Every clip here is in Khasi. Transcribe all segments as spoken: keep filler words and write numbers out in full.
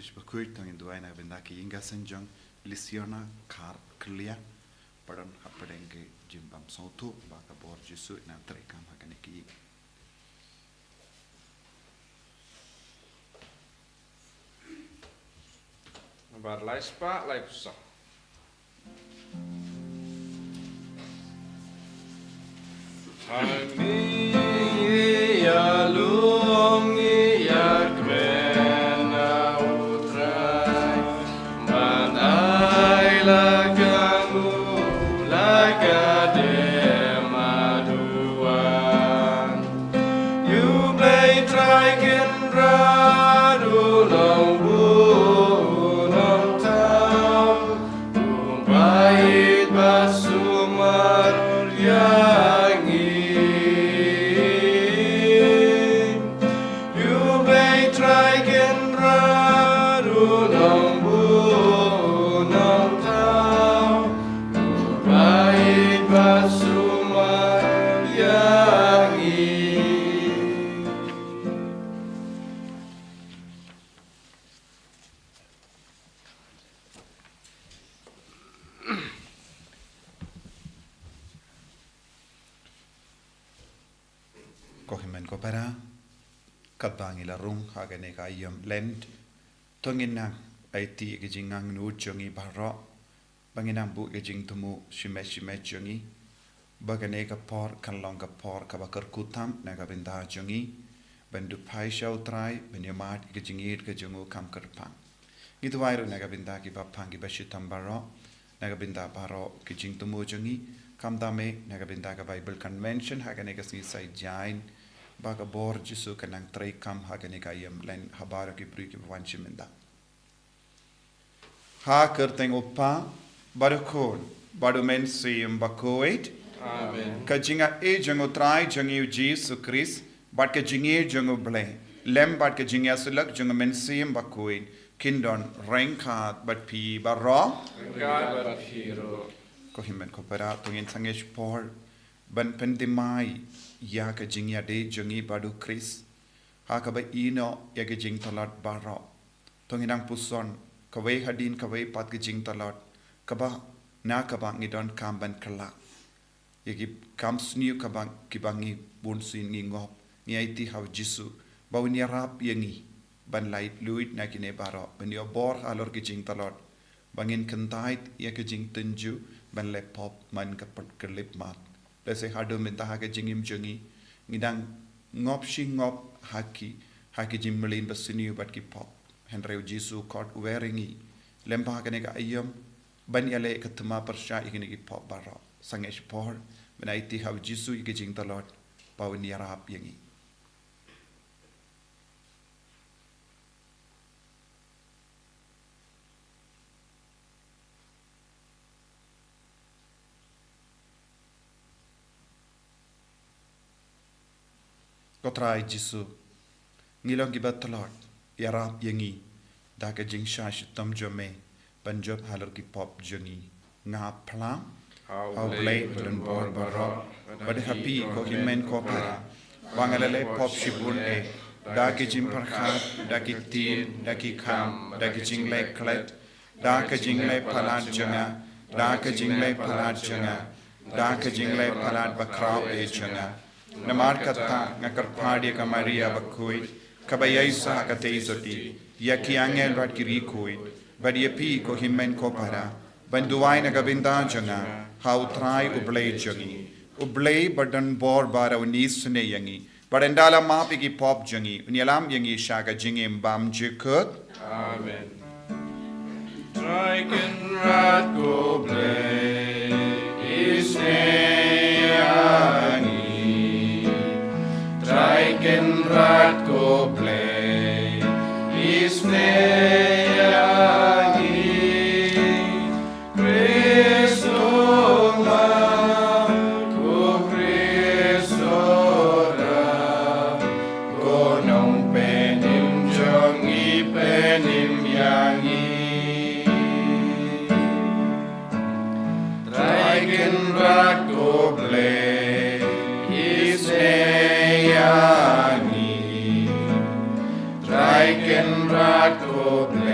Bakhuid, to ngin duwai na ka bynta ki ïing ki sem jong Lisiana Kharkliar, ba don hapdeng ki jingbymsngewthuh, ba ka bor Jisu un nang treikam ha kane ki ïing. Bar lai spah lai phew saw. Hangne ïa lum ïa kmen na U Trai, ban ai la ka nguh la ka dem haduan. U Blei Trai Kynrad u nongbuh u nongthaw, u baieit bad sumar ïa ngi. U Blei Trai Kynrad u nongbuh u nongthaw, u baieit bad sumar ïa ngi. Ko hynmen ko para, katba ngi la rung ha kane ka aïom Lent, to ngin nang aiti ïa ka jingangnud jong ngi baroh, ba ngin nang buh ïa ka jingthmu shimet shimet jong ngi, ba kane ka por kan long ka por kaba kyrkhu tam na ka bynta jong ngi, ban duphai sha U Trai, ban ïamad ïa ka jingïeit ka jong u kham kyrpang. Ngi duwai ruh na ka bynta kiba pang kiba shitom baroh, na ka bynta baroh ki jingthmu jong ngi, khamtam eh na ka bynta ka Bible Convention ha kane ka sngi Saitjaiñ, ba ka bor Jisu kan nang treikam ha kane ka aïom Lent ha baroh ki briew kiba wan shim bynta. Ha ka kyrteng U Kpa, bad U Khun, bad U Mynsiem Bakhuid. Amen. Ka jingaiei jong U Trai jong ngi U Jisu Khrist, bad ka jingïeit jong U Blei, lem bad ka jingïasyllok jong U Mynsiem Bakhuid, kin don ryngkat bad phi baroh. Ryngkat bad phi ruh. Ko hynmen ko para, to ngin sangeh por ban pynthymmai ïa ka jingïadei jong ngi bad U Khrist, ha kaba ïehnoh ïa ka jingtlot baroh. To ngin nang puson kawei hadien kawei pat ka jingtlot, kaba na kaba ngi donkam ban kylla ïa ki kam sniew kaba, kiba ngi bunsien ngi ngop, ngi aiti ha U Jisu, ba un ïarap ïa ngi ban lait luid na kine baroh, ban ïoh bor halor ki jingtlot, ba ngin kyntait ïa ka jingtynjuh ban leh pop man ka pyrthei ka lip mat. Lehse haduh mynta ha ka jingim jong ngi, ngi dang ngop shi ngop ha ki, ha ki jingmlien basniew bad ki pop. Hynrei U Jisu u khot, u wer ïa ngi, lem bad ha kane ka aïom, ban ïaleh ka thma pyrshah ïa kine ki pop baroh. Sangeh por ban aiti ha U Jisu ïa ka jingtlot, ba un ïarap ïa ngi. Ko Trai Jisu, ngi long kiba tlot, ïarap ïa ngi da ka jingshah shitom jong me, ban jop halor ki pop jong ngi. Nga phla ha U Blei badonbor baroh, bad ha phi ko hynmen ko para, ba nga la leh pop shibun eh, da ki jingpyrkhat, da ki ktien, da ki kham, da ki jingleh klet, da ka jingleh palat jong nga, da ka jingleh palat jong nga, da ka jingleh palat bakhraw eh jong nga. Namar kata nga kyrpad ïa ka Maria Bakhuid, kaba ïaisah ha ka tei sotti, ïa ki angel bad ki riewkhuid, bad ïa phi ko hynmen ko para, ban duwai na ka bynta jong nga ha U Trai U Blei jong ngi. U Blei badonbor baroh un isynei ïa ngi, bad un da la map ïa ki pop jong ngi, un ïalam ïa ngi sha ka jingim bymjukut. Amen. Trai Kynrad ko Blei, isynei ïa ngi. Trai Kynrad ko Blei, isynei ïa ngi. Khrist u Kpa, ko Khrist u Trai, ko Nongpynim jong ngi, pynim ïa ngi. Trai Kynrad ko Blei, isynei ïa ngi. Trai Kynrad ko Blei,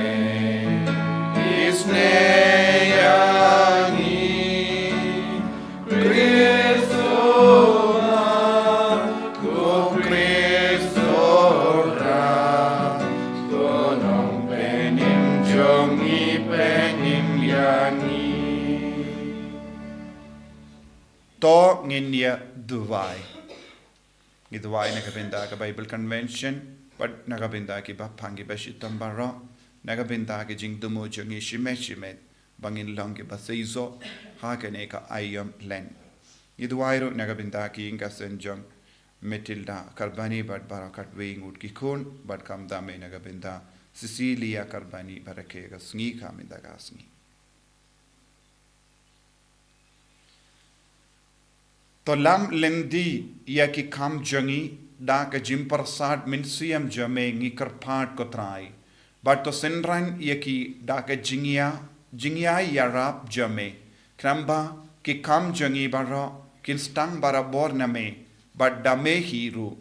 Ngin ïa duwai. Ngi duwai na ka bynta ka Bible Convention, bad na ka bynta ki ba pang ki ba shitom baroh, na ka bynta ki jingdumu jong ngi shimet shimet, ba ngin long ki ba seisoh ha kane ka aïom Lent. Ngi duwai ruh na ka bynta ki ïing ka sem jong Matilda Karbani bad baroh katwei ngut ki khun, bad kumta me na ka bynta Cecilia Karbani bad ka ka sngi ka mynta ka sngi. To lam lynti ïa ki kam jong ngi da ka jingpyrsad mynsiem jong me, ngi kyrpad ko Trai. Bad to synran ïa ki da ka jingïa, jingïa ïarap jong me. Khnang ba ki kam jong ngi baroh kin sdang barabor na me, bad da me hi ruh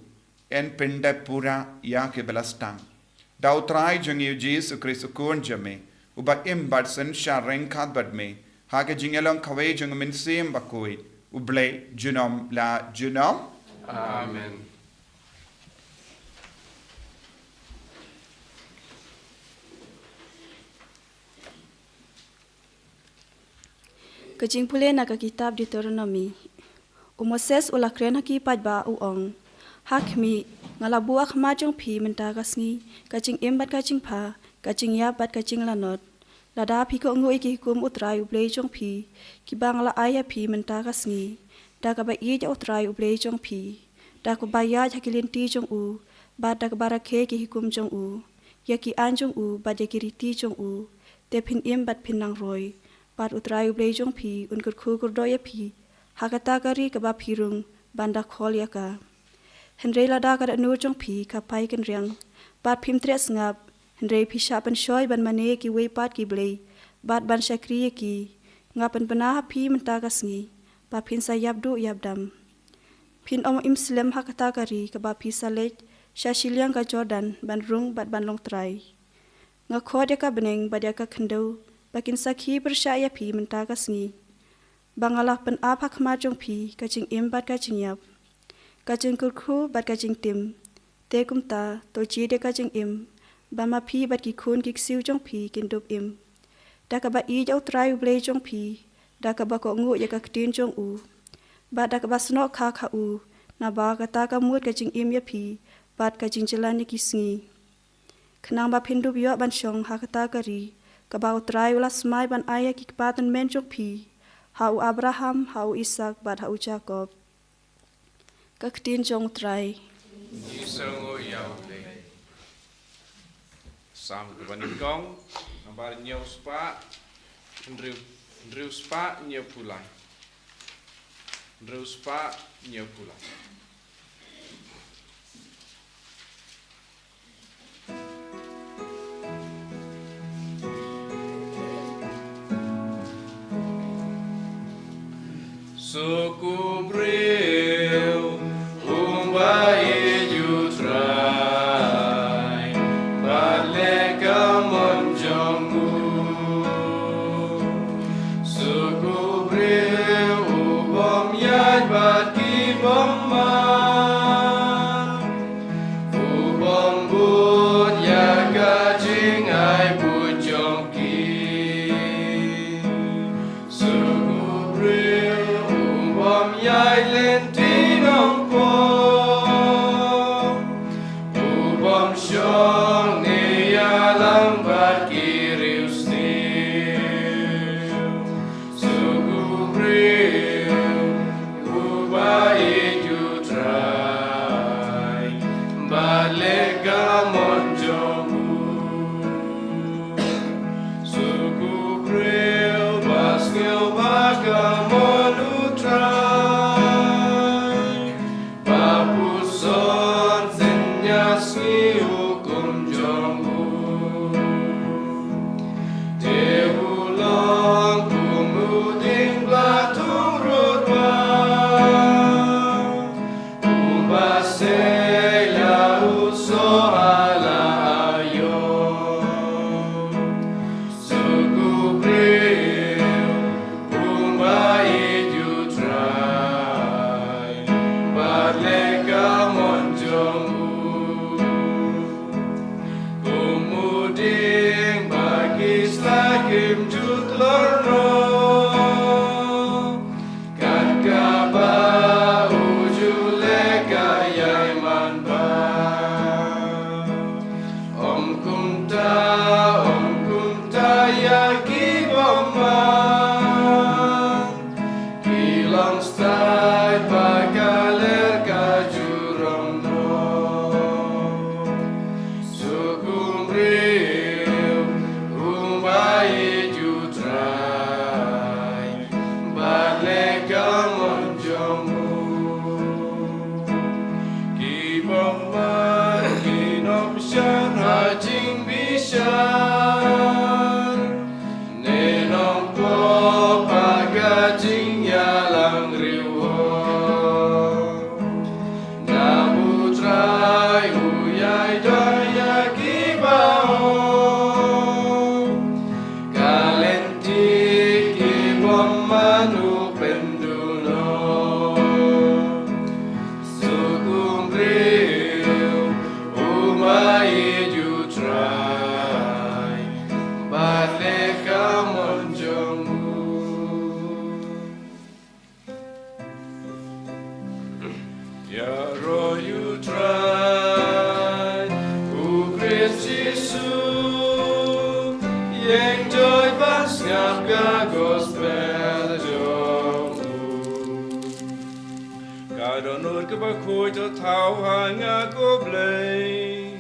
yn pyndep pura ïa ki ba la sdang. Da u Trai jong ngi u Jisu Khrist u Khun jong me, uba im bad synshar ryngkat bad me ha ka jingïalong kawei jong u Mynsiem Bakhuid, U Blei junom la junom. Amen. Ka jingpule na ka kitab Deuteronomi. U Moses u la kren ha ki paidbah, u ong: Ha khmih, nga la buh ha khmat jong phi mynta ka sngi ka jingim bad ka jingpha, ka jingïap bad ka jinglanot. Lada phi kohnguh ïa ki hukum u Trai U Blei jong phi, kiba nga la ai ha phi mynta ka sngi, da kaba ïeit ïa u Trai U Blei jong phi, da kaba ïaid ha ki lynti jong u, bad da kaba rakhe ki hukum jong u, ïa ki aiñ jong u bad ïa ki riti jong u, te phin im bad phin nang roi. Bad u Trai U Blei jong phi un kyrkhu kyrdoh ïa phi ha kata ka ri kaba phi rung ban da khol ïa ka. Hynrei lada ka dohnud jong phi ka phai kynriang, bad phim treh sngap, hynrei phi shah pynshoi ban mane kiwei pat ki blei, bad ban shakri ïa ki, nga pynbna ha phi mynta ka sngi ba phin sa ïap duh ïap dam. Phin ym im slem ha kata ka ri kaba phi sa leit sha shiliang ka Jordan ban rung bad ban long trai. Nga khot ïa ka bneng bad ïa ka khyndew ba kin sakhi pyrshah ïa phi mynta ka sngi, ba nga la pynap ha khmat jong phi ka jingim bad ka jingïap, ka jingkyrkhu bad ka jingtim. Te kumta to jied ïa ka jingim, ba ma phi bad ki khun ki ksiew jong phi kin dup im. Da kaba ïeit ïa u Trai U Blei jong phi, da kaba kohnguh ïa ka ktien jong u, bad da kaba snoh khak ha u, naba kata ka mut ka jingim ïa phi bad ka jingjlan ïa ki sngi, khnang ba phin dup ïoh ban shong ha kata ka ri kaba u Trai u la smai ban ai ïa ki kpa tymmen jong phi, ha u Abraham, ha u Isak bad ha u Jakob. Ka ktien jong u Trai. Ngi sngewnguh ïa U Blei. Salm kaba nyngkong, nambar hynñiew spah hynriew, hynriew spah hynñiewphew lai. Hynriew spah hynñiewphew lai. Suk u briew uba ïeit ïa u Trai, bad leh ka mon jong u. Suk u briew u bym ïaid bad ki bymman, u bym bud ïa ka jingai bud jong ki. Suk u briew u bym Bang man ki nongshad ha jingbishar, ne nongpop ha ka jingïalang riewhor. Namar U Trai u ïai don ïa ki bahok, ka lynti ki bymman u pynduh noh. Suk u briew uba ïeit ïa U Trai, bad leh ka mon jong u. Ïaroh ïa U Trai, U Khrist Jisu, ïeng joit bad sngap ka gospel jong u. Ka dohnud kaba khuid, to thaw ha nga ko Blei,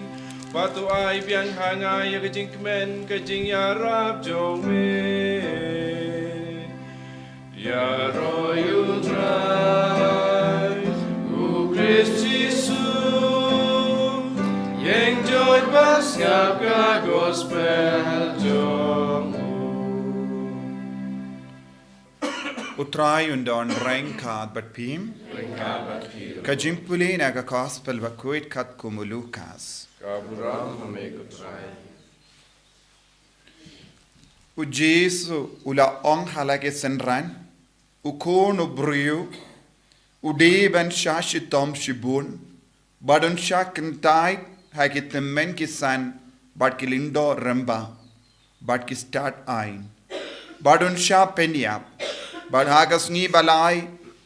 bad to ai biang ha nga ïa ka jingkmen ka jingïarap jong me. Ïaroh ïa U Trai, U Khrist Jisu, ïeng joit bad sngap ka gospel jong u. U Trai un don ryngkat bad phi. Ryngkat bad phi. Ka jingpule na ka gospel ba khuid katkum u Lukas. Ka burom ha me ko Trai. U Jisu u la ong ha la ki synran, U Khun u briew u dei ban shah shitom shibun, bad un shah kyntait ha ki tymmen ki san, bad ki lyngdoh rangbah, bad ki stad aiñ, bad un shah pynïap, bad ha ka sngi ba lai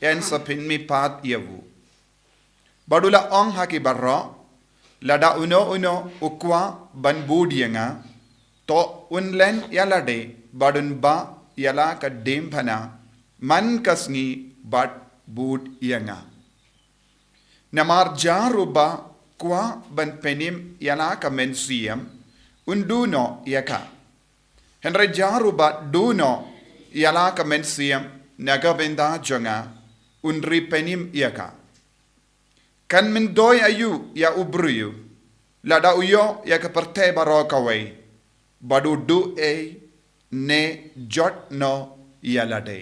yn sa pynmihpat ïa u. Bad u la ong ha ki baroh, lada uno uno u kwah ban bud ïa nga, to un len ïa lade, bad un bah ïa la ka diengphna man ka sngi bad bud ïa nga. Namar jar uba kwah ban pynim ïa la ka mynsiem, un duh noh ïa ka. Hynrei jar uba duh noh ïa la ka mynsiem na ka bynta jong nga, un ri pynim ïa ka. Kan myntoi aïu ïa u briew lada u ïoh ïa ka pyrthei baroh kawei, bad u duh ei ne jot noh ïa lade?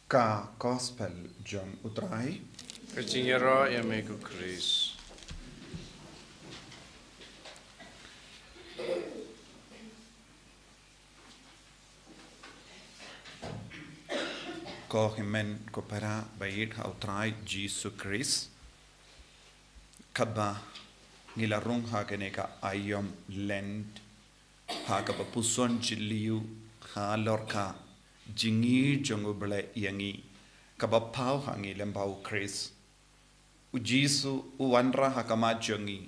Ka gospel jong U Trai. Ka jingïaroh ïa me ko Khrist. Ko hynmen ko para ba ïeit ha U Trai Jisu Khrist, kaba ngi la rung ha kane ka aïom Lent, ha kaba puson jylliew halor ka jingïeit jong U Blei ïa ngi, kaba paw ha ngi lyngba U Khrist. U Jisu u wanrah ha khmat jong ngi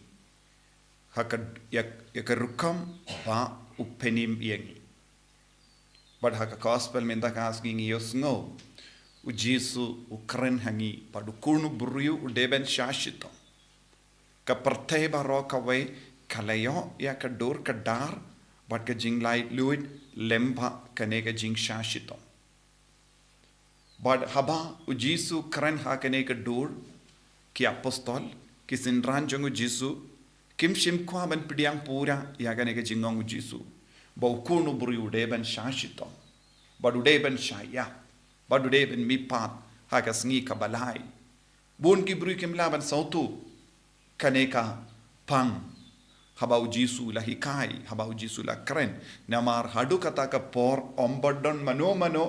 ha ka, ïa, ïa ka rukom ba u pynim ïa ngi. Bad ha ka gospel mynta ka sngi ngi ïohsngew, U Jisu u kren ha ngi, bad U Khun u briew u dei ban shah shitom. Ka pyrthei baroh kawei ka la ïoh ïa ka dur ka dar bad ka jinglaitluid lyngba kane ka jingshah shitom. Bad haba U Jisu u kren ha kane ka dur, ki apostol, ki synran jong U Jisu, kim shym kwah ban pdiang pura ïa kane ka jingong U Jisu, ba U Khun u briew u dei ban shah shitom, bad u dei ban shah ïap, bad u dei ban mihpat ha ka sngi kaba lai. Bun ki briew kim lah ban sngewthuh kane ka pang, haba U Jisu u la hikai, haba U Jisu u la kren. Namar haduh kata ka por ym pat don mano mano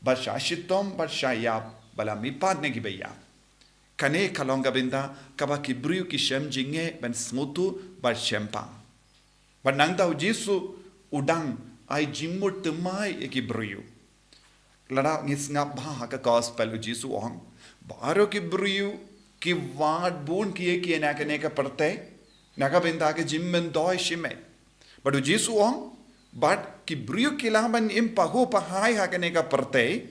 ba shah shitom, ba shah ïap, ba la mihpat na kiba ïap. Kane ka long ka bynta kaba ki briew ki shem jingeh ban sngewthuh bad shempang. Bad nangta U Jisu u dang ai jingmut thymmai ïa ki briew. Lada ngi sngap bha ha ka gospel, U Jisu u ong, baroh ki briew ki wad bun kiei kiei na kane ka pyrthei na ka bynta ka jingmyntoi shimet. Bad U Jisu u ong, bad ki briew ki lah ban im pahuh pahai ha kane ka pyrthei,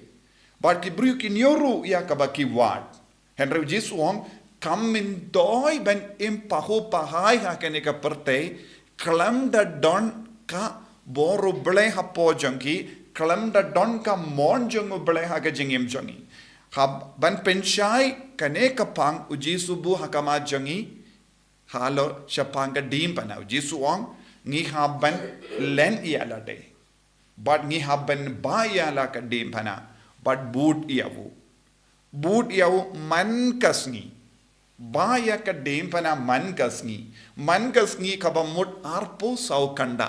bad ki briew kin ïoh ruh ïa kaba ki wad. Hynrei U Jisu u ong, kam myntoi ban im pahuh pahai ha kane ka pyrthei khlem da don ka bor U Blei hapoh jong ki, khlem da don ka mon jong U Blei ha ka jingim jong ngi. Haba ban pynshai kane ka pang, U Jisu buh ha khmat jong ngi halor shaphang ka diengphna. U Jisu ong, ngi hap ban len ïa lade, bad ngi hap ban bah ïa la ka diengphna, bad bud ïa u. Bud ïa u man ka sngi. Bah ïa ka diengphna man ka sngi. Man ka sngi kaba mut arphew saw kynda.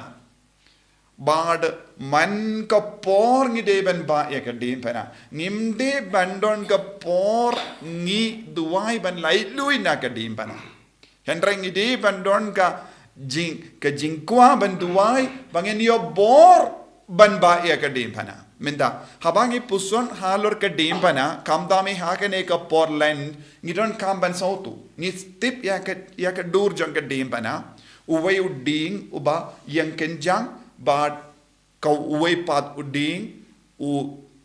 Bad man ka por ngi dei ban bah ïa ka diengphna. Ngim dei ban don ka por ngi duwai ban laitluid na ka diengphna. Hynrei ngi dei ban don ka jing, ka jingkwah ban duwai, ba ngin ïoh bor ban bah ïa ka diengphna. Mynta, haba ngi puson halor ka diengphna, khamtam hi ha kane ka por Lent, ngi donkam ban sngewthuh. Ngi tip ïa ka, ïa ka dur jong ka diengphna, uwei u dieng uba ïeng kynjang, bad ka uwei pat u dieng u,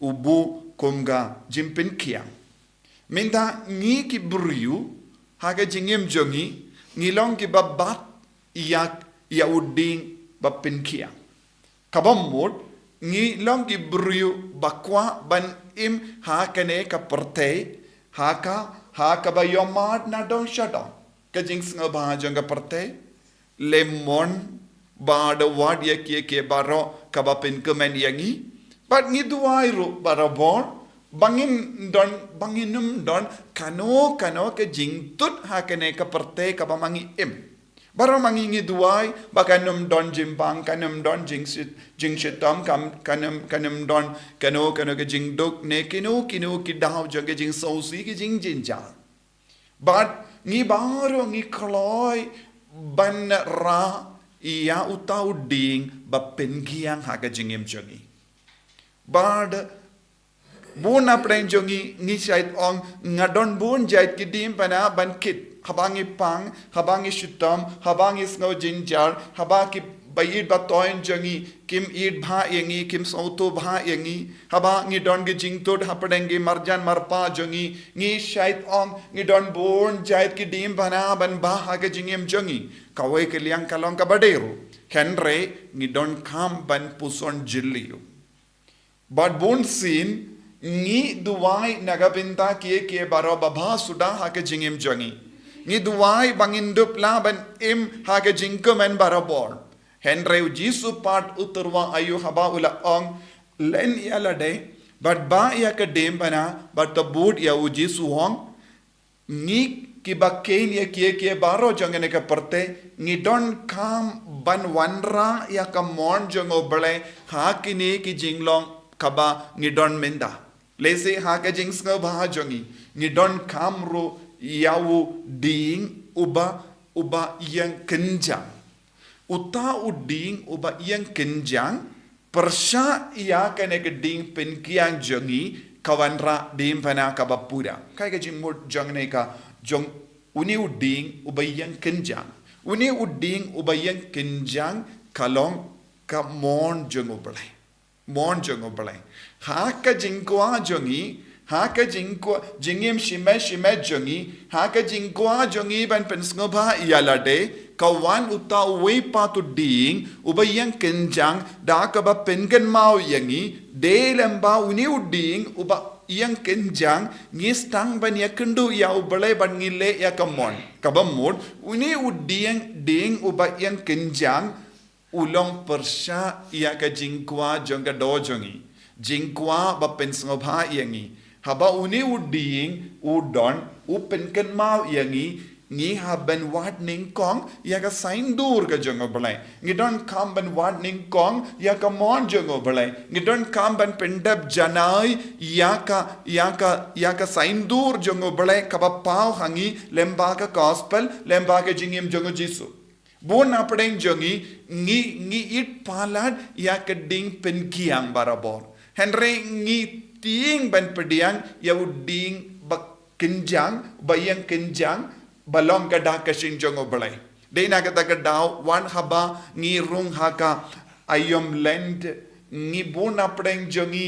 u buh kum ka jingpynkhiang. Mynta ngi ki briew, ha ka jingim jong ngi, ngi long kiba bat ïa, ïa u dieng ba pynkhiang. Kaba mut, ngi long ki briew ba kwah ban im ha kane ka pyrthei, ha ka, ha kaba ïohmad na dong sha dong. Ka jingsngewbha jong ka pyrthei, leh mon, bad wad ïa kiei kiei baroh kaba pynkmen ïa ngi. Bad ngi duwai ruh barabor, ba ngin don, ba ngin ym don kano kano ka jingtut ha kane ka pyrthei kaba ma ngi im. Baroh ma ngi ngi duwai ba kan ym don jingbang, kan ym don jingshit, jingshitom, kan, kan ym, kan ym don kano kano ka jingduk, ne kino kino ki daw jong ka jingsngewsih, ka jingjynjar. Bad ngi baroh ngi kloi ban rah ïa uta u dieng ba pynkhiang ha ka jingim jong ngi. Bad bun na pdeng jong ngi, ngi shait ong, nga don bun jait ki diengphna ban kit. Haba ngi pang, haba ngi shitom, haba ngi sngew jynjar, haba ki ba ïeit ba thoiñ jong ngi kim ïeit bha ïa ngi, kim sngewthuh bha ïa ngi, haba ngi don ki jingtut hapdeng ki marjan marpa jong ngi, ngi shait ong, ngi don bun jait ki diengphna ban bah ha ka jingim jong ngi. Kawei ka liang ka long kaba dei ruh. Hynrei ngi donkam ban puson jylliew. Bad bunsien, ngi duwai na ka bynta kiei kiei baroh ba bha suda ha ka jingim jong ngi. Ngi duwai ba ngin dup lah ban im ha ka jingkmen barabor. Hynrei U Jisu pat u tyrwa aïu haba u la ong, len ïa lade, bad bah ïa ka diengphna, bad to bud ïa u, U Jisu ong, ngi kiba kheiñ ïa kiei kiei baroh jong kane ka pyrthei, ngi donkam ban wanrah ïa ka mon jong U Blei ha kine ki jinglong kaba ngi don mynta. Lehse ha ka jingsngewbha jong ngi, ngi donkam ruh ïa u dieng uba, uba ïeng kynjang. Uta u dieng uba ïeng kynjang, pyrshah ïa kane ka dieng pynkhiang jong ngi, ka wanrah diengphna kaba pura. Kaei ka jingmut jong kane ka, jong une u dieng uba ïeng kynjang? Une u dieng uba ïeng kynjang ka long ka mon jong U Blei. Mon jong U Blei. Ha ka jingkwah jong ngi, ha ka jingkwah, jingim shimet shimet jong ngi, ha ka jingkwah jong ngi ban pynsngewbha ïa lade, ka wan uta uwei pat u dieng uba ïeng kynjang, da kaba pynkynmaw ïa ngi, dei lymba une u dieng uba ïeng kynjang ngi sdang ban ïakynduh ïa U Blei bad ngi leh ïa ka mon. Kaba mut, une u dieng, dieng uba ïeng kynjang, u long pyrshah ïa ka jingkwah jong ka doh jong ngi, jingkwah ba pynsngewbha ïa ngi. Haba une u dieng u don, u pynkynmaw ïa ngi, ngi hap ban wad nyngkong ïa ka saiñdur ka jong U Blei. Ngi donkam ban wad nyngkong ïa ka mon jong U Blei. Ngi donkam ban pyndep janai ïa ka, ïa ka, ïa ka saiñdur jong U Blei kaba paw ha ngi lymba ka gospel, lymba ka jingim jong U Jisu. Bun na pdeng jong ngi, ngi, ngi ïeit palat ïa ka dieng pynkhiang barabor. Hynrei ngi tieng ban pdiang ïa u dieng ba kynjang, ba ïeng kynjang, ba long ka dak ka shin jong U Blei. Dei na kata ka daw, wat haba ngi rung ha ka aïom Lent, ngi bun na pdeng jong ngi,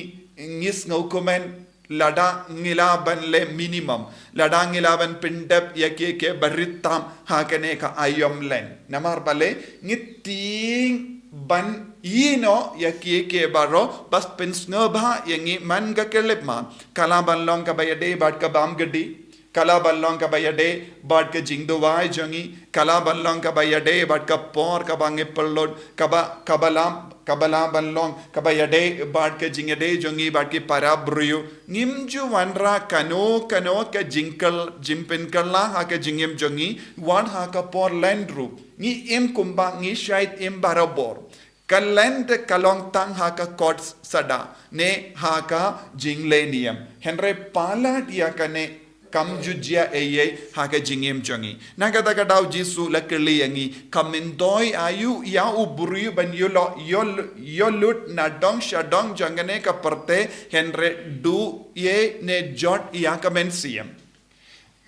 ngi sngewkmen, lada ngi lah ban leh minimum, lada ngi lah ban pyndep ïa kiei kiei ba rit tam ha kane ka aïom Lent. Namar balei? Ngi tieng ban ïehnoh ïa kiei kiei baroh, bad pynsngewbha ïa ngi man ka khyllipmat. Ka lah ban long kaba ïadei bad ka bam kadi. Ka lah ban long kaba ïadei bad ka jingduwai jong ngi. Ka lah ban long kaba ïadei bad ka por kaba ngi pynlut. Kaba, kaba lah, kaba lah ban long kaba ïadei bad ka jingïadei jong ngi bad ki para briew. Ngim ju wanrah kano kano ka jingkylla, jingpynkylla ha ka jingim jong ngi, wat ha ka por Lent ruh. Ngi im kumba ngi shait im barabor. Ka Lent ka long tang ha ka kot Saturday ne ha ka jingleh niam. Hynrei palat ïa kane kam ju jia ei ei ha ka jingim jong ngi. Na kata ka daw Jisu u la kylli ïa ngi, ka myntoi aïu ïa u briew ban ïoh lo-, ïoh, ïoh lut na dong sha dong jong kane ka pyrthei, hynrei duh ei ne jot ïa ka mynsiem.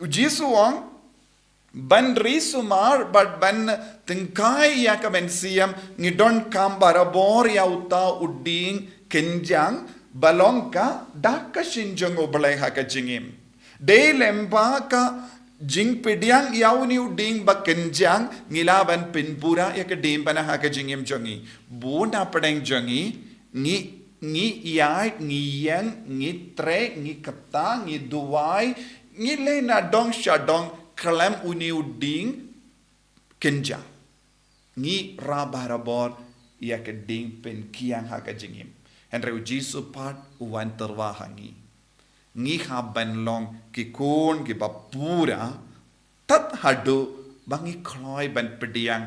U Jisu u ong, ban ri sumar bad ban tyngkai ïa ka mynsiem, ngi donkam barabor ïa uta u dieng kynjang ba long ka dak ka shin jong U Blei ha ka jingim. Dei lyngba ka jingpdiang ïa une u dieng ba kynjang, ngi lah ban pynpura ïa ka diengphna ha ka jingim jong ngi. Bun na pdeng jong ngi, ngi, ngi ïaid, ngi ïeng, ngi trei, ngi kyrta, ngi duwai, ngi leh na dong sha dong khlem une u dieng kynjang. Ngi rah barabor ïa ka dieng pynkiang ha ka jingim. Hynrei U Jisu pat u wan tyrwa ha ngi. Ngi hap ban long ki khun kiba pura, tad haduh ba ngi kloi ban pdiang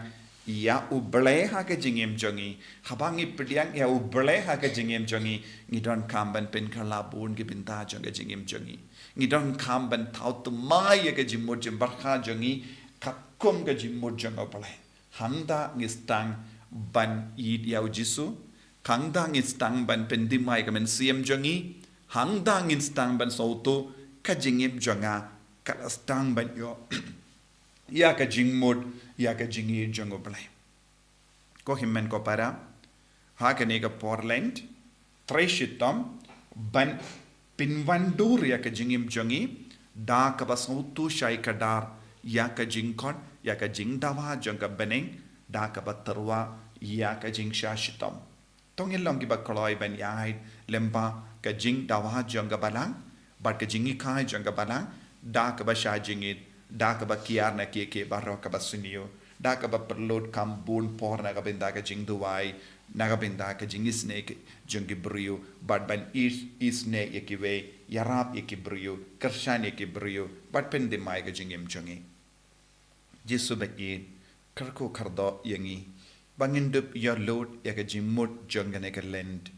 ïa U Blei ha ka jingim jong ngi. Haba ngi pdiang ïa U Blei ha ka jingim jong ngi, ngi donkam ban pynkylla bun ki bynta jong ka jingim jong ngi. Ngi donkam ban thaw thymmai ïa ka jingmut jingpyrkhat jong ngi katkum ka jingmut jong U Blei. Hangta ngi sdang ban ïeit ïa U Jisu, hangta ngi sdang ban pynthymmai ka mynsiem jong ngi, hangta ngi sdang ban sngewthuh ka jingim jong nga ka la sdang ban ïoh ïa ka jingmut, ïa ka jingïeit jong U Blei. Ko hynmen ko para, ha kane ka por Lent, trei shitom ban pynwandur ïa ka jingim jong ngi da kaba sngewthuh shai kdar ïa ka jingkhot, ïa ka jingdawa jong ka bneng, da kaba tyrwa ïa ka jingshah shitom. To ngin long kiba kloi ban ïaid lyngba ka jingdawa jong ka Balang bad ka jinghikai jong ka Balang, da kaba shah jingit, da kaba kiar na kiei kiei baroh kaba sniew, da kaba pynlut kam bun por na ka bynta ka jingduwai, na ka bynta ka jingisynei jong ki briew, bad ban is-, isynei ïa kiwei, ïarap ïa ki briew, kyrshan ïa ki briew, bad pynthymmai ka jingim jong ngi. Jisu ba ïeit, kyrkhu kyrdoh ïa ngi ba ngin dup ïa lut ïa ka jingmut jong kane ka Lent,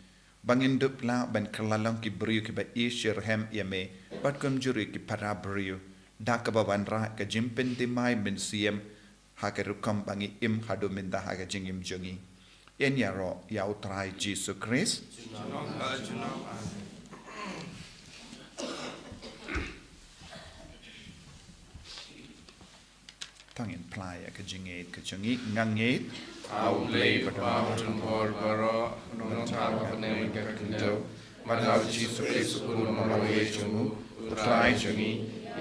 ba ngin dup lah ban kylla long ki briew kiba ïeit shitrhem ïa me bad kumjuh ruh ïa ki para briew, da kaba wanrah ka jingpynthymmai mynsiem ha ka rukom ba ngi im haduh mynta ha ka jingim jong ngi. Yn ïaroh ïa U Trai Jisu Khrist. To ngin phla ïa ka jingngeit ka jong ngi. Nga ngeit ha U Blei Badonbor baroh, Nongthaw ka bneng bad ka khyndew, bad ha U Jisu Khrist U Khun ba marwei jong U, U Trai jong ngi,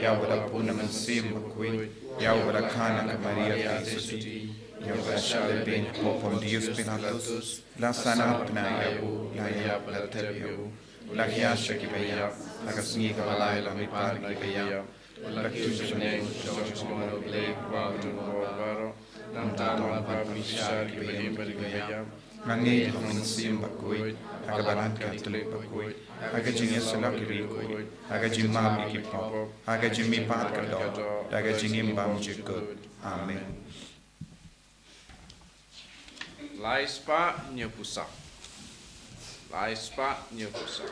ïa uba la bun na Mynsiem Bakhuid, ïa uba la kha na ka Maria ka Assumption, ïa uba la shah lehbeiñ ha u Pontius Pilatus, la sahnarphna ïa U, la ïap, la thep ïa U, la hiar sha kiba ïap, ha ka sngi kaba lai la mihpat na kiba ïap, la kiew sha bneng, la jong sha U Blei Kpa Badonbor baroh. Nangta la wanrah bishar kiba im bad kiba ïap. Nga ngeit ha U Mynsiem Bakhuid, ha ka Balang Katholik bakhuid, ha ka jingïasyllok ki riewkhuid, ha ka jingmap ïa ki pop, ha ka jingmihpat ka doh, ha ka jingim bymjukut. Amen. Lai spah hynñiewphew saw. Lai spah hynñiewphew saw.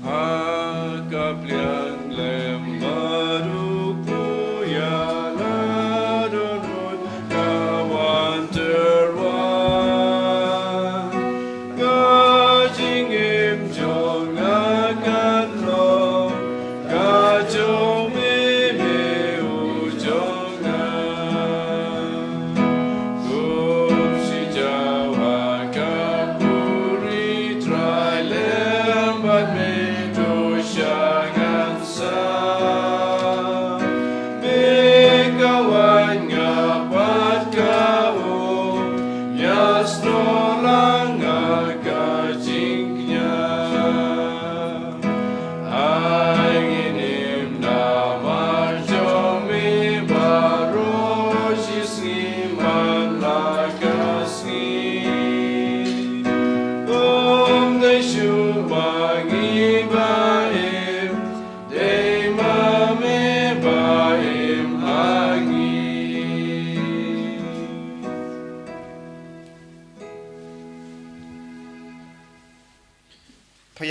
Ha ka pliang lem baroh, ïa la don ruh ka wan tyrwa. Ka jingim jong nga kan long ka jong me, me u jong nga. Kum shi jaw ha ka puri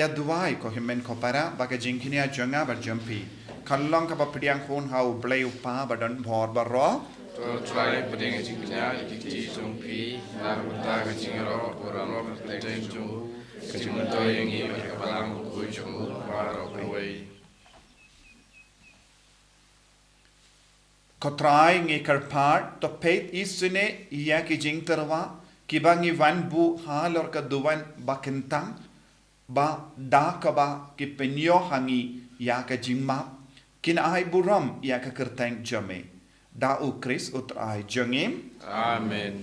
Ïa duwai ko hynmen ko para, ba ka jingkñia jong nga bad jong phi kan long kaba pdiang hun ha U Blei U Kpa badonbor baroh. To Trai, pdiang ka jingkñia ha ki kti jong phi, na ka bynta ka jingïaroh burom ka kyrteng jong u, ka jingmyntoi ïa ngi bad ka balang bakhuid jong u baroh kawei. Ko Trai, ngi kyrpad, to peit isynei ïa ki jingtyrwa kiba ngi wan buh halor ka duwan ba kyntang, ba da kaba ki pynïoh ha ngi ïa ka jingmap, kin ai burom ïa ka kyrteng jong me. Da U Khrist U Trai jong ngi. Amen.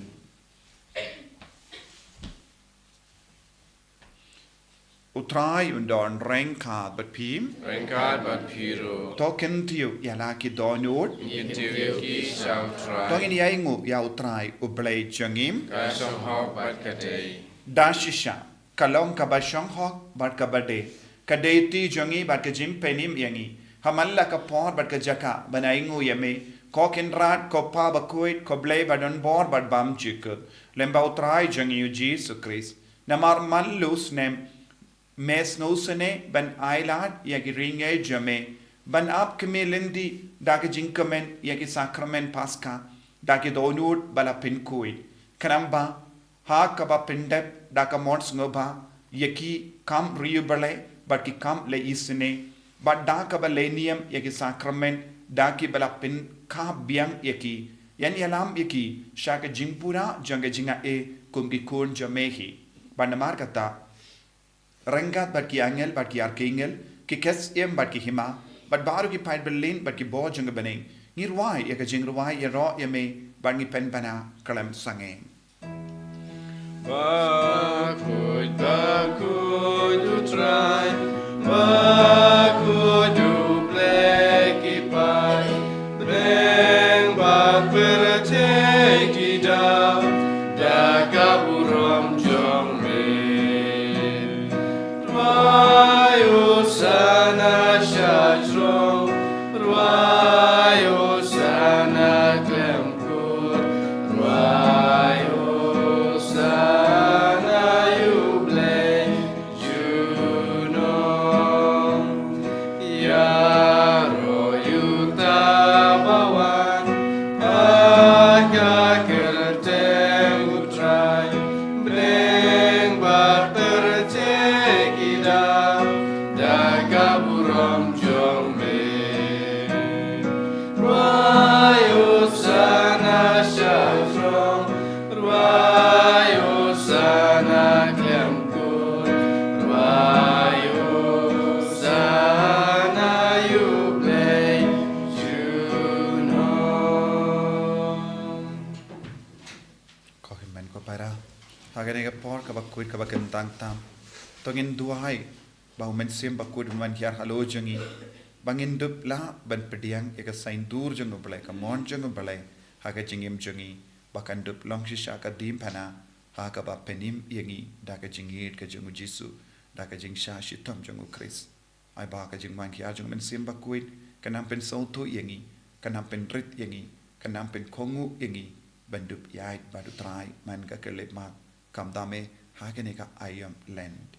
U Trai un don ryngkat bad phi. Ryngkat bad phi ruh. To kyntiew ïa la ki dohnud. Ngi kyntiew ïa ki sha U Trai. To ngin ïainguh ïa U Trai U Blei jong ngi. Ka shong hok bad ka dei. Da shisha, ka long kaba shong hok bad kaba dei, ka dei ti jong ngi bad ka jingpynim ïa ngi ha man la ka por bad ka jaka ban ainguh ïa me, ko Kynrad, ko Kpa bakhuid, ko Blei badonbor bad bymjukut, lyngba U Trai jong ngi U Jisu Khrist. Namar man la u snem me sngewsynei ban ailad ïa ki ringei jong me, ban ap kmie lynti da ka jingkmen ïa ki sakramen Paska, da ki dohnud ba la pynkhuid. Khnang ba ha kaba pyndep da ka mon sngewbha ïa ki kam riewblei bad ki kam leh isynei, bad da kaba leh niam ïa ki sakramen da kiba la pynkha biang ïa ki, yn ïalam ïa ki sha ka jingpura jong ka jingaiei kum ki khun jong me hi. Bad namar kata, ryngkat bad ki angel bad ki arkangel, ki ksiem bad ki hima, bad baroh ki paid byllien bad ki bor jong ka bneng, ngi rwai ïa ka jingrwai ïaroh ïa me, bad ngi pynbna khlem sangeh. Bakhuid, bakhuid U Trai, bakhuid U Blei ki paidbneng, bad pyrthei ki daw da ka burom jong me. Rwai Hosana sha jrong, rwai Hosana khlem kut, rwai Hosana ïa U Blei junom. Ïaroh ïa uta uba wan ha ka kyrteng U Trai, bneng bad pyrthei ki daw da ka burom jong me. Rwai Hosana sha jrong, rwai Hosana khlem kut, rwai Hosana ïa U Blei junom. Ko hynmen ko para, ha kane ka por kaba khuid kaba kyntang tam, to ngin duwai ba U Mynsiem Bakhuid un wan hiar halor jong ngi, ba ngin dup lah ban pdiang ïa ka saiñdur jong U Blei, ka mon jong U Blei ha ka jingim jong ngi, ba kan dup long shisha ka diengphna ha kaba pynim ïa ngi da ka jingïeid ka jong U Jisu, da ka jingshah shitom jong U Khrist. Ai ba ka jingwan hiar jong U Mynsiem Bakhuid kan nang pynsngewthuh ïa ngi, kan nang pynrit ïa ngi, kan nang pynkohnguh ïa ngi ban dup ïaid bad U Trai man ka khyllipmat, khamtam eh ha kane ka aïom Lent.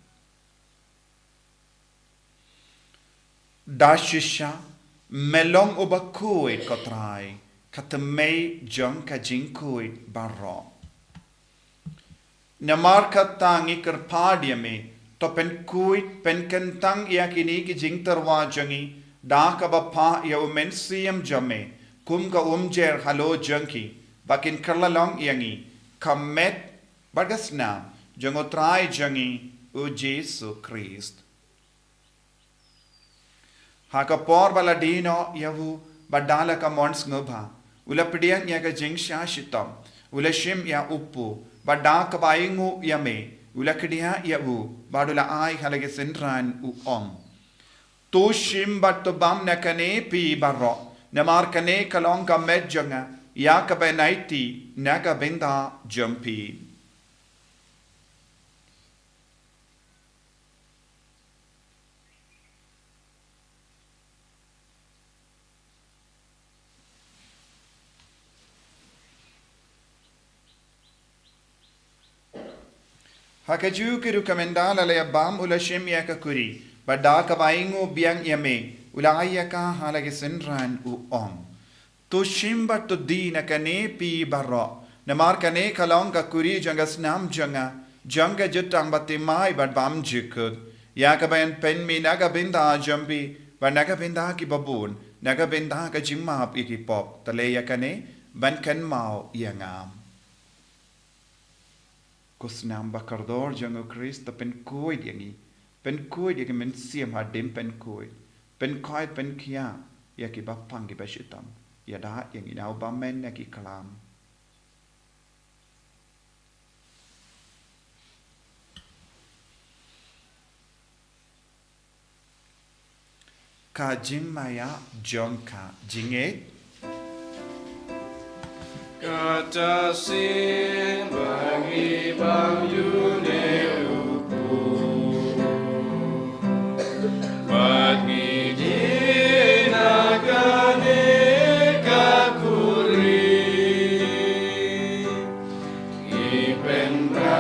Da shisha, me long uba khuid ko Trai, ka thymmei jong ka jingkhuid baroh. Namar kata ngi kyrpad ïa me, to pynkhuid pynkyntang ïa kine ki jingtyrwa jong ngi da kaba phah ïa U Mynsiem jong me kum ka umjer halor jong ki, ba kin kylla long ïa ngi ka met bad ka snam jong U Trai jong ngi U Jisu Khrist. Ha ka por ba la die noh ïa u bad da la ka mon sngewbha, u la pdiang ïa ka jingshah shitom, u la shim ïa u kpu, bad da kaba ainguh ïa me, u la khñiot ïa u bad u la ai ha la ki synran, u ong: To shim bad to bam na kane phi baroh, namar kane ka long ka met jong nga, ïa kaba yn aiti na ka bynta jong phi. Ha kajuh ka rukom ynda la leit bam u la shim ïa ka kuri, bad da kaba ainguh biang ïa me, u la ai ïa ka ha la ki synran u ong. To shim bad to die na kane phi baroh, namar kane ka long ka kuri jong ka snam jong nga, jong ka jutang bathymmai bad bymjukut, ïa kaba yn pynmih na ka bynta jong phi, bad na ka bynta kiba bun, na ka bynta ka jingmap ïa ki pop. To leh ïa kane ban kynmaw ïa nga. Ko snam bakordor jong u Khrist, to pynkhuid ïa ngi. Pynkhuid ïa ki mynsiem hadien pynkhuid. Pynkhuid, pynkhiah ïa kiba pang kiba shitom. Ïada ïa ngi na u bymmen na ki klam. Ka jingmaïa jong ka jingngeit. Kata sien ba ngi bam ïa une u kpu, bad ngi die na kane ka kuri. Ngi pynbna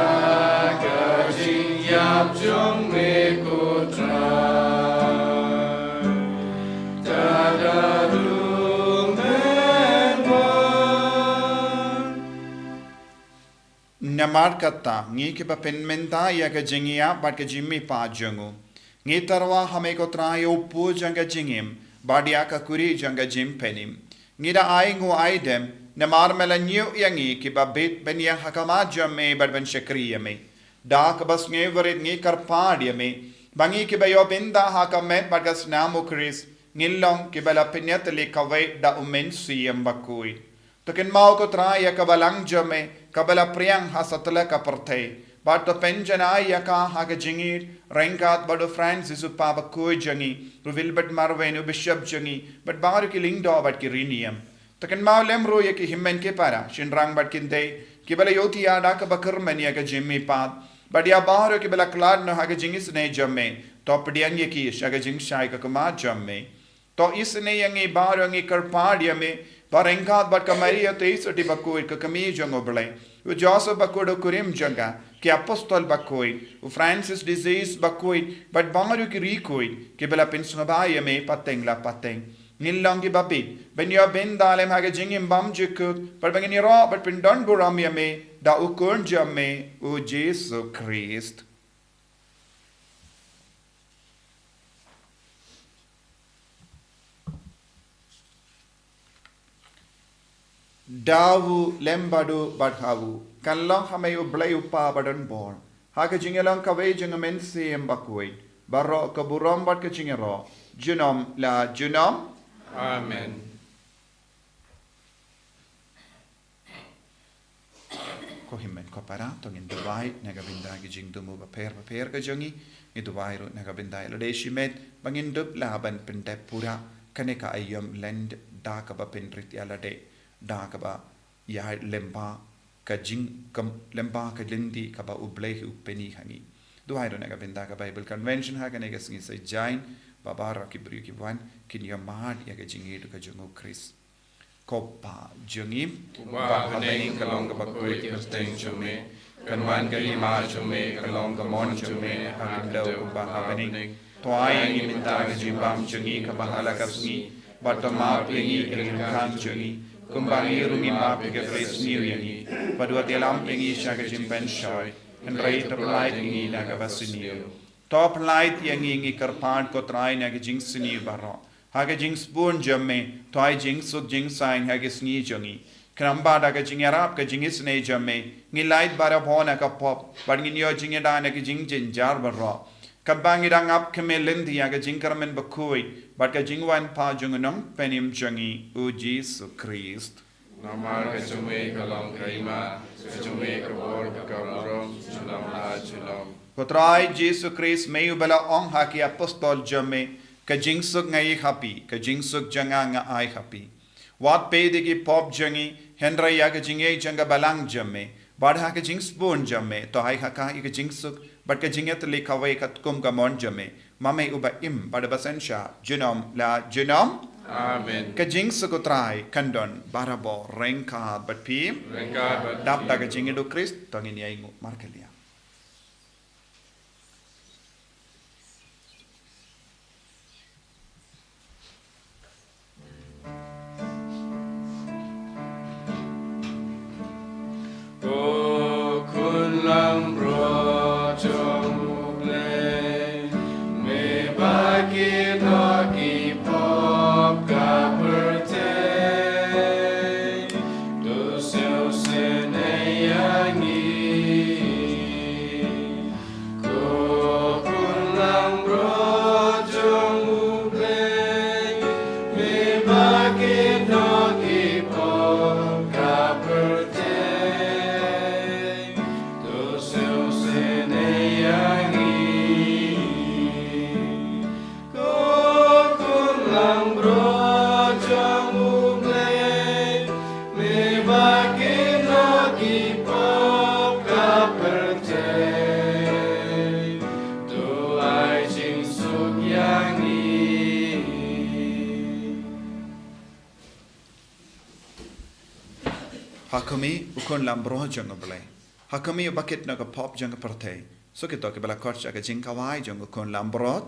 ka jingïap jong me ko Trai. Tada dum en wan. Namar kata, ngi kiba pynmynta ïa ka jingïap bad ka jingmihpat jong u, ngi tyrwa ha me ko Trai ïa u pud jong ka jingim, bad ïa ka kuri jong ka jingpynim. Ngi da ainguh aidem, namar me la ñiew ïa ngi kiba bit ban ïeng ha khmat jong me bad ban shakri ïa me. Da kaba sngewrit ngi kyrpad ïa me, ba ngi kiba ïoh bynta ha ka met bad ka snam u Khrist, ngin long kiba la pynïatylli kawei da u Mynsiem Bakhuid. To kynmaw ko Trai ïa ka balang jong me, kaba la phriang ha satlak ka pyrthei. Bad to pynjanai ïa ka ha ka jingïeit, ryngkat bad u Francis u Papa bakhuid jong ngi, u Wilbert Marwein u Bishop jong ngi, bad baroh ki lyngdoh bad ki riewniam. To kynmaw lem ruh ïa ki hynmen ki para, shynrang bad ki kynthei, kiba la ïohthiah da kaba kyrmen ïa ka jingmihpat. Bad ïa baroh kiba la khlad noh ha ka jingisynei jong me, to pdiang ïa ki sha ka jingshai ka khmat jong me. To isynei ïa ngi baroh, ngi kyrpad ïa me, ba ryngkat bad ka Maria Theisotti bakhuid ka kmie jong u Blei, u Joseph bakhuid u kurim jong ka, ki apostol bakhuid, u Francis de Sales bakhuid, bad baroh ki riewkhuid kiba la pynsngewbha ïa me pateng la pateng. Ngin long kiba bit ban ïoh bynta lem ha ka jingim bymjukut, bad ba ngin ïaroh bad pyndonburom ïa me da u Khun jong me, u Jisu Khrist. Da u lem bad u bad ha u, kan long ha me u Blei u Kpa badonbor, ha ka jingïalong kawei jong u Mynsiem Bakhuid, baroh ka burom bad ka jingïaroh, junom la junom. Amen. Ko hynmen ko para, to ngin duwai na ka bynta ki jingthmu bapher bapher ka jong ngi. Ngi duwai ruh na ka bynta ïa lade shimet, ba ngin dup lah ban pyndep pura kane ka aïom lent da kaba pynrit ïa lade, da kaba ïa lyngba ka jing, ka lyngba ka lynti kaba u Blei u pyni ha ngi. Duwai ruh na ka bynta ka Bible Convention ha kane ka sngi Saitjaiñ, ba baroh ki briew ki wan kin ïa mad ïa ka jingïeit ka jong u Khrist. Ko Kpa jong ngi, uba ha bneng, ka long kaba khuid ka kyrteng jong me, kan wan ka hima jong me, kan long ka mon jong me ha khyndew kumba ha bneng. To ai ïa ngi mynta ka jingbam jong ngi kaba ha la ka sngi, bad to map ïa ngi ki ryngkat jong ngi, kumba ngi ruh ngi map ïa kiba isniew ïa ngi, bad wat ïalam ïa ngi sha ka jingpynshoi, hynrei to pyllait ïa ngi na kaba sniew. To pyllait ïa ngi, ngi kyrpad ko Trai, na ka jingsniew baroh. Ha ka jingsbun jong me, to ai jingsuk jingsaiñ ha ka sngi jong ngi. Khnang ba da ka jingïarap ka jingisynei jong me, ngin lait barabor na ka pop, bad ngin ïoh jingïada na ka jingjynjar baroh. Katba ngi dang ap khmih lynti ha ka jingkyrmen bakhuid bad ka jingwan pat jong u Nongpynim jong ngi, u Jisu Khrist. Namar ka jong me ka long ka hima, ka jong me ka bor bad ka burom, junom la junom. Ko Trai Jisu Khrist, me uba la ong ha ki apostol jong me, ka jingsuk nga ai ha phi, ka jingsuk jong nga nga ai ha phi. Wat peit ïa ki pop jong ngi, hynrei ïa ka jingïeit jong ka balang jong me, bad ha ka jingsbun jong me, to ai ha ka ïa ka jingsuk bad ka jingïatylli kawei katkum ka mon jong me, ma me uba im bad uba synshar, junom la junom. Amen. Ka jingsuk u Trai kan don barabor ryngkat bad phi. Ryngkat bad phi. Dap da ka jingïeit u Khrist, to ngin ïa ainguh markylliang. Kino ki pop ka pyrthei, to sngewsih ïa ngi. Ko khun langbrot jong U Blei, me ba kino ki pop ka pyrthei, to ai jingsuk ïa ngi. Ha khmih, U Khun langbrot jong U Blei. Ha khmih, uba kit na ka pop jong ka pyrthei. Suk ïa kito kiba la khot sha ka jingkhawai jong U Khun langbrot.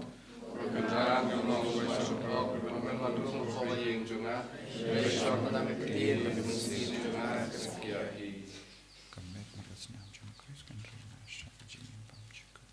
Ka met bad ka sniang jong U Khrist kan ri na sha ka jingim bymjukut.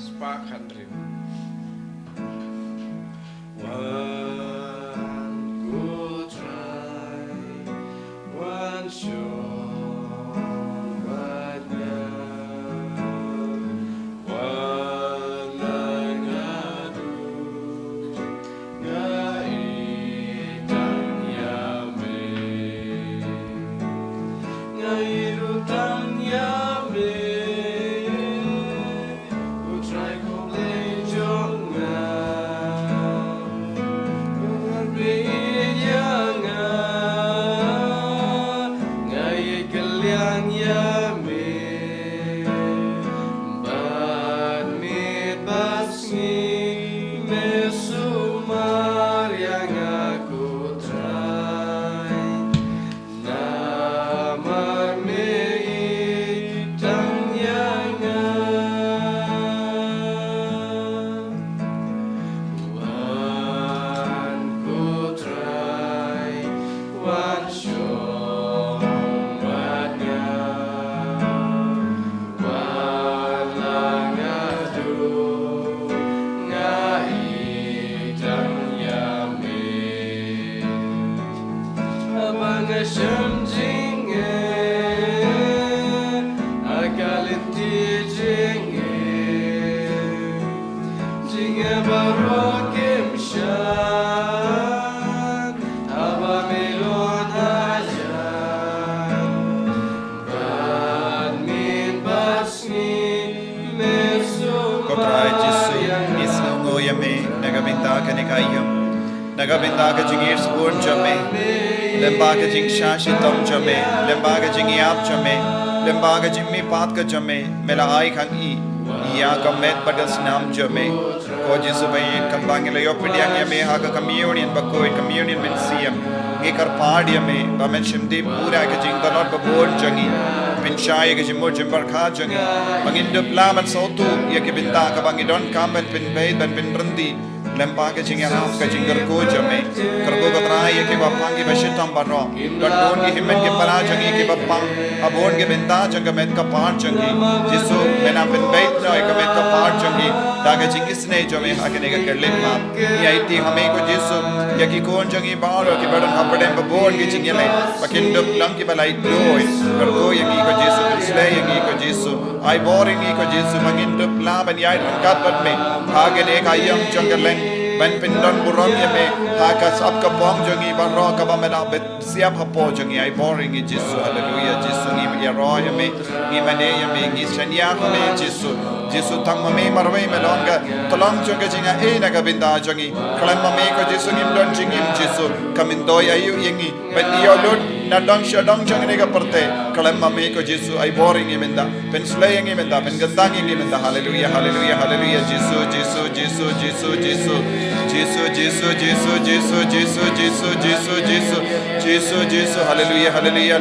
Spah khandriu. Wan ko Trai, wan shong bad nga. Wan na nga duh, nga ïeit tang ïa me. Nga ïeit tang ïa me. U Trai ko Blei jong Trai Jisu, ngi sngewnguh ïa me na ka bynta kane ka ïing, na ka bynta ka jingïeit sbun jong me, lyngba ka jingshah shitom jong me, lyngba ka jingïap jong me, lyngba ka jingmihpat ka jong me, me la ai ha ngi ïa ka met bad ka snam jong me. Ko Jisu ba ïeit, kumba ngi la ïoh pdiang ïa me ha ka communion bakhuid, communion mynsiem, ngi kyrpad ïa me ba men shim dih pura ka jingdonkam babun jong ngi, pynshai ïa ka jingmut jingpyrkhat jong ngi, ba ngin dup lah ban sngewthuh ïa ki bynta kaba ngi donkam ban pynbeit ban pynryntih lyngba ka jingïarap ka jingkyrkhu jong me. Kyrkhu ko Trai ïa kiba pang kiba shitom baroh, don bun ki hynmen ki para jong ngi kiba pang ha bun ki bynta jong ka met ka par jong ngi. Jisu, men ym pynbeit noh ïa ka met ka par jong ngi da ka jingisynei jong me ha kane ka khyllipmat. Ngi aiti ha me ko Jisu ïa ki khun jong ngi baroh kiba don hapdeng babun ki jingïaleh, ba kin dup long kiba laitluid. Kyrkhu ïa ngi ko Jisu, pynslei ïa ngi ko Jisu. Ai bor ïa ngi ko Jisu ba ngin dup lah ban ïaid ryngkat bad me ha kane ka ïing jong ka leng, ban pyndon burom ïa me ha ka sap ka pong jong ngi baroh kaba me la bit siap hapoh jong ngi. Ai bor ïa ngi Jisu. Haleluya Jisu, ngi ïaroh ïa me, ngi mane ïa me, ngi shaniah ha me Jisu. Jisu, tang ma me marwei me long ka tyllong jong ka jingaiei na ka bynta jong ngi. Khlem ma me ko Jisu ngim don jingim Jisu, ka myntoi aïu ïa ngi ban ïoh lut na dong sha dong jong kane ka pyrthei. Khlem ma me ko Jisu, ai bor ïa ngi mynta, pynslei ïa ngi mynta, pynkyntang ïa ngi mynta. Haleluya, haleluya, haleluya. Jisu, Jisu, Jisu, Jisu, Jisu. Jisu, Jisu, Jisu, Jisu, Jisu, Jisu, Jisu, Jisu. Haleluya, haleluya.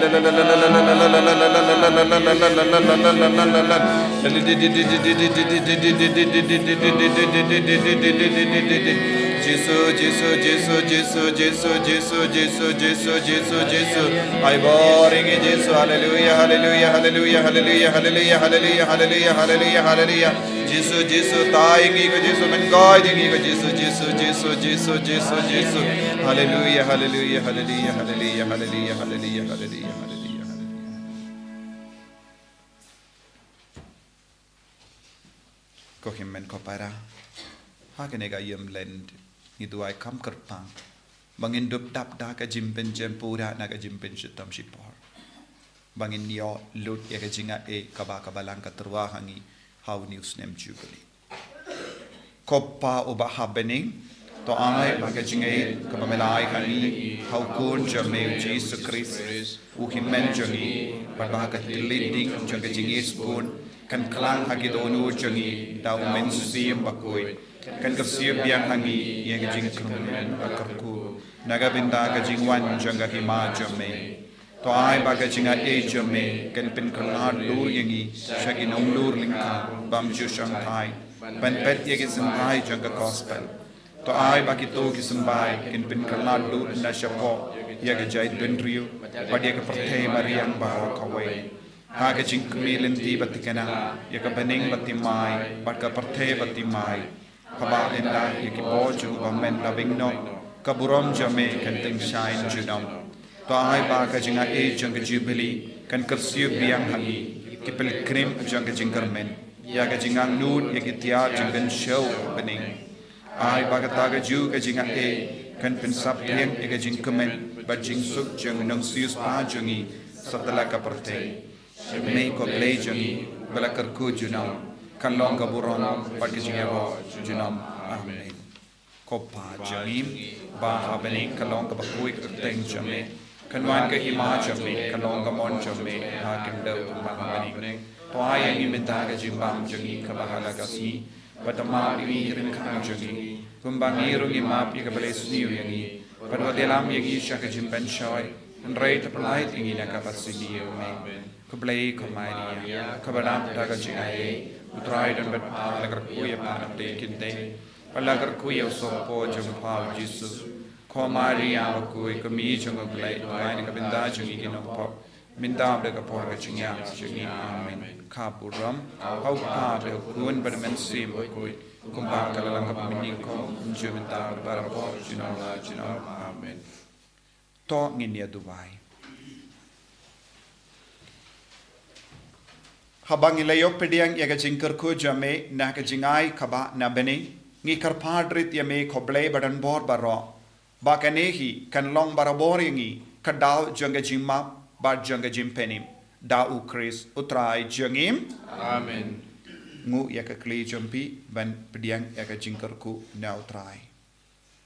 Jisu, Jisu, Jisu, Jisu, Jisu, Jisu, Jisu, Jisu, Jisu, Jisu. Ai bor ïa ngi Jisu. Haleluya, haleluya, haleluya, haleluya, haleluya, haleluya, haleluya, haleluya, haleluya. Jisu, Jisu, tai ïa ngi ko Jisu, men guide ïa ngi ko Jisu, Jisu, Jisu, Jisu, Jisu, Jisu. Haleluya, haleluya, haleluya, haleluya, haleluya, haleluya, haleluya, haleluya. Ko hynmen ko para, ha kane ka ïing Lent ngi duwai kham kyrpang ba ngin dup dap da ka jingpynjem pura na ka jingpynshitom shipor, ba ngin ïoh lut ïa ka jingaiei kaba ka Balang ka tyrwa ha ngi ha une u snem Jubili. Ko Pa uba ha bneng, to ai ba ka jingaiei kaba me la ai ha ngi ha u Khun jong me u Jisu Khrist, u Hynmen jong ngi, bad ba ka tlot ding jong ka jingïeit sbun kan kylla ha ki dohnud jong ngi da u Mynsiem Bakhuid, kan kyrsiew biang ha ngi ïa ka jingkyrmen bad kyrkhu na ka bynta ka jingwan jong ka Hima jong me. To ai ba ka jingaiei jong me kan pynkylla dur ïa ngi sha ki nonglur lyngkha bym ju shongthait ban peit ïa ki symbai jong ka Gospel. To ai ba kito ki symbai kin pynkylla dur na shapoh ïa ka jaitbynriew bad ïa ka pyrthei mariang baroh kawei, ha ka jingkmie lynti bad thikna ïa ka bneng bad thymmai bad ka pyrthei bad thymmai. Haba ynda ïa ki bor jong u bymman la beng noh, ka burom jong me kan tyngshaiñ junom. To ai ba ka jingaiei jong ka Jubili kan kyrsiew biang ha ngi, ki pilgrim jong ka jingkyrmen, ïa ka jingangnud ïa ki tiar jong ka jingsngew bneng. Ai ba kata kajuh ka jingaiei kan pynsaphriang ïa ka jingkmen bad jingsuk jong u Nongsiewspah jong ngi satlak ka pyrthei. Sha me ko Blei jong ngi ba la kyrkhu junom, kan long ka burom bad ka jingïaroh junom. Amen. Ko Pa jong ngi ba ha bneng, kan long kaba khuid ka kyrteng jong me, kan wan ka hima jong me, kan long ka mon jong me ha khyndew kumba ha bneng. To ai ïa ngi mynta ka jingbam jong ngi kaba ha la ka sngi, bad to map ïa ngi ki ryngkang jong ngi, kumba ngi ruh ngi map ïa kiba leh sniew ïa ngi, bad wat ïalam ïa ngi sha ka jingpynshoi, hynrei to pyllait ïa ngi na kaba sniew. Amen. Khublei ko Maria, kaba dap da ka jingaiei, u Trai u don bad pha, la kyrkhu ïa pha na pdeng ki kynthei, bad la kyrkhu ïa u sohpor jong pha u Jisu. Ko Maria bakhuid, ko Mei jong U Blei, to duwai na ka bynta jong ngi ki nongpop, mynta bad ha ka por ka jingïap jong ngi. Amen. Ka burom ha u Kpa bad ha u Khun bad ha u Mynsiem Bakhuid, kumba ka la long ha u mynnyngkong, mynta bad barabor, junom la junom. Amen. To ngin ïa duwai. Haba ngi la ïoh pdiang ïa ka jingkyrkhu jong me na ka jingai kaba na bneng, ngi kyrpad rit ïa me ko Blei ba don bor baroh, ba kane hi kan long barabor ïa ngi ka daw jong ka jingmap bad jong ka jingpynim, da u Khrist u Trai jong ngi. Amen. Nguh ïa ka kli jong phi ban pdiang ïa ka jingkyrkhu na U Trai.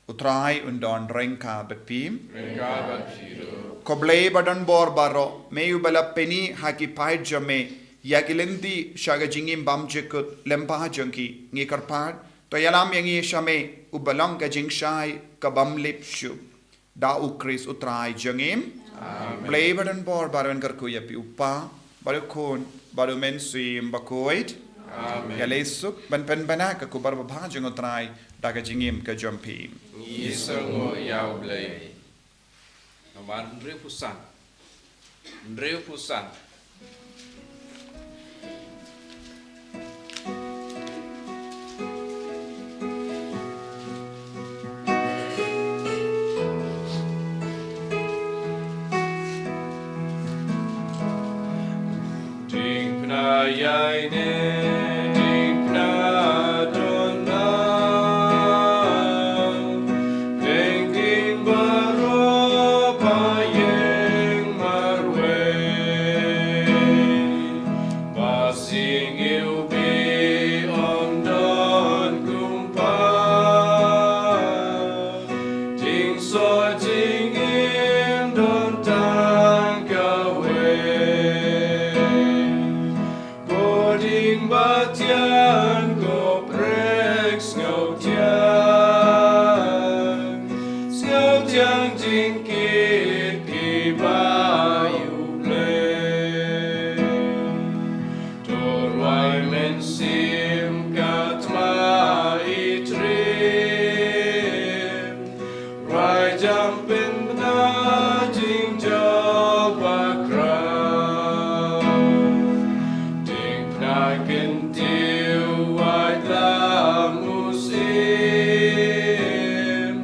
U Trai un don ryngkat bad phi. Ryngkat bad phi ruh. Ko Blei ba don bor baroh, me uba la pyni ha ki paid jong me ïa ki lynti sha ka jingim bymjukut lyngba jong ki, ngi kyrpad, to ïalam ïa ngi sha me uba long ka jingshai ka bym lip shuh. Da U Khrist U Trai jong ngi. Amen. Blei ba don bor baroh un kyrkhu ïa phi, U Kpa, bad U Khun, bad U Mynsiem Bakhuid. Amen. Ïaleh suk ban pynbna ka khubor babha jong U Trai da ka jingim ka jong phi. Ngi sngewnguh ïa U Blei. Namar hynriewphew san. Hynriewphew san. Ding pynïaid ne, ding pynïadon na, ding ding baroh ba ïeng marwei. Ba sing ïa u bi ym don kumba, ding soh ding im don tang kawei. Ko ding ba thiang, ko prek sngewthiang, sngewthiang jingkit kiba ïa U Blei. To rwai mynsiem ka thma i triem, rwai jam pynbna jingjop bakhraw. Ding pynïaid kyntiew, wad lam u syiem,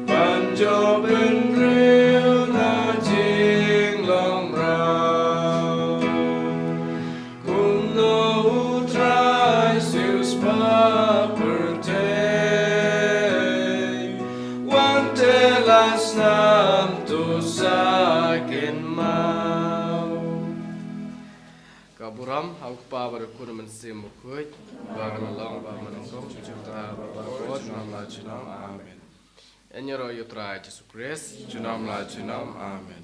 ban jop bynriew na jinglong mraw. Kumno U Trai siew spah pyrthei, wan te la snam to sa kynmaw. Ka burom ha U Kpa bad U Khun, U Mynsiem Bakhuid, ba ka la long, ba ka la long, kumjuh mynta, bad baroh junom la junom. Amen. Ïaroh ïa U Trai Jisu Khrist. Junom la junom. Amen.